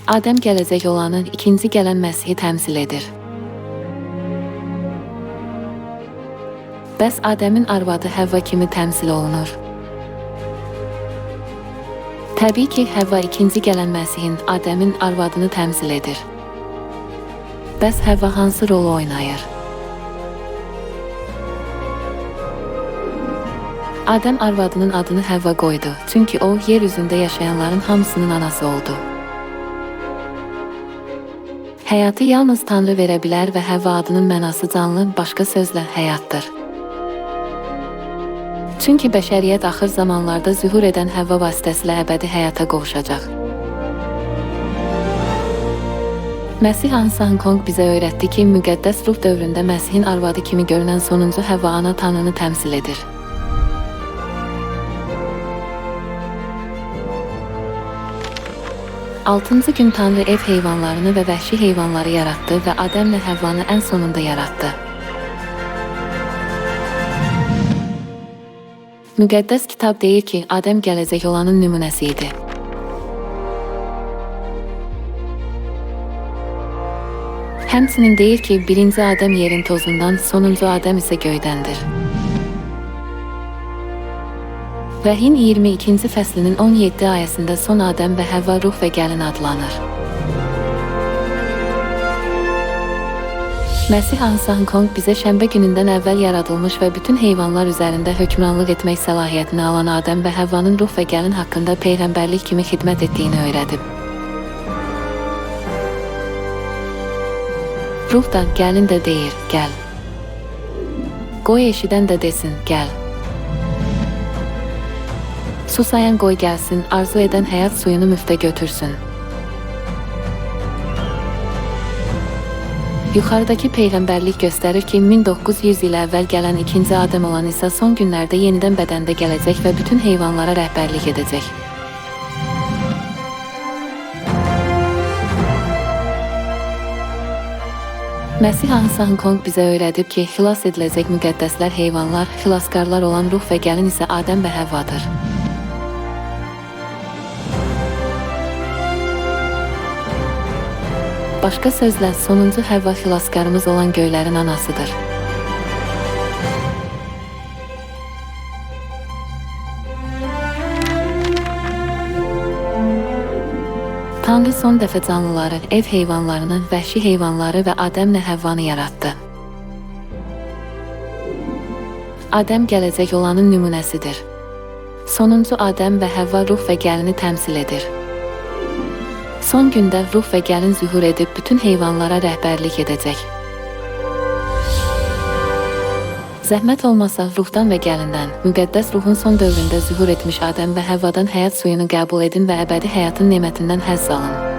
Adəm gələcək olanı, ikinci gələn Məsihi təmsil edir. Bəs Adəmin arvadı Həvva kimi təmsil olunur? Təbii ki, Həvva ikinci gələn Məsihin, Adəmin arvadını təmsil edir. Bəs Həvva hansı rolu oynayır? Adəm arvadının adını Həvva qoydu, çünki o, yer üzündə yaşayanların hamısının anası oldu. Həyatı yalnız Tanrı verə bilər və Həvva adının mənası canlı, başqa sözlə həyatdır. Çünki bəşəriyyət axır zamanlarda zühur edən Həvva vasitəsilə əbədi həyata qovuşacaq. Məsih Ahnsahnghong bizə öyrətdi ki, müqəddəs ruh dövründə Məsihin arvadı kimi görünən sonuncu Həvva ana Tanrını təmsil edir. Altıncı gün Tanrı ev heyvanlarını və vəhşi heyvanları yaratdı və Adəmlə Həvvanı ən sonunda yaratdı. Müqəddəs kitab deyir ki, Adəm gələcək olanın nümunəsi idi. Həmçinin deyir ki, birinci Adəm yerin tozundan, sonuncu Adəm isə göydəndir. Vəhin 22-ci fəslinin 17 ayəsində son Adəm və Həvva ruh və gəlin adlanır. Məsih Ahnsahnghong bizə şənbə günündən əvvəl yaradılmış və bütün heyvanlar üzərində hökmranlıq etmək səlahiyyətini alan Adəm və Həvvanın ruh və gəlin haqqında peyğəmbərlik kimi xidmət etdiyini öyrədib. Ruh da, gəlin də deyir, gəl. Qoy eşidən də desin, gəl. Susayan qoy gəlsin, arzu edən həyat suyunu müftə götürsün. Yuxarıdakı peyğəmbərlik göstərir ki, 1900 il əvvəl gələn ikinci Adəm olan İsa son günlərdə yenidən bədəndə gələcək və bütün heyvanlara rəhbərlik edəcək. Məsih Ahnsahnghong bizə öyrədib ki, xilas ediləcək müqəddəslər heyvanlar, xilaskarlar olan ruh və gəlin isə Adəm və Həvvadır. Başqa sözlə, sonuncu Həvva xilaskarımız olan göylərin anasıdır. Tanrı son dəfə canlıları, ev heyvanlarını, vəhşi heyvanları və Adəmlə Həvvanı yaratdı. Adəm gələcək olanın nümunəsidir. Sonuncu Adəm və Həvva ruh və gəlini təmsil edir. Son gündə ruh və gəlin zühur edib bütün heyvanlara rəhbərlik edəcək. Zəhmət olmasa ruhdan və gəlindən, müqəddəs ruhun son dövründə zühur etmiş Adəm və Həvvadan həyat suyunu qəbul edin və əbədi həyatın nemətindən həzz alın.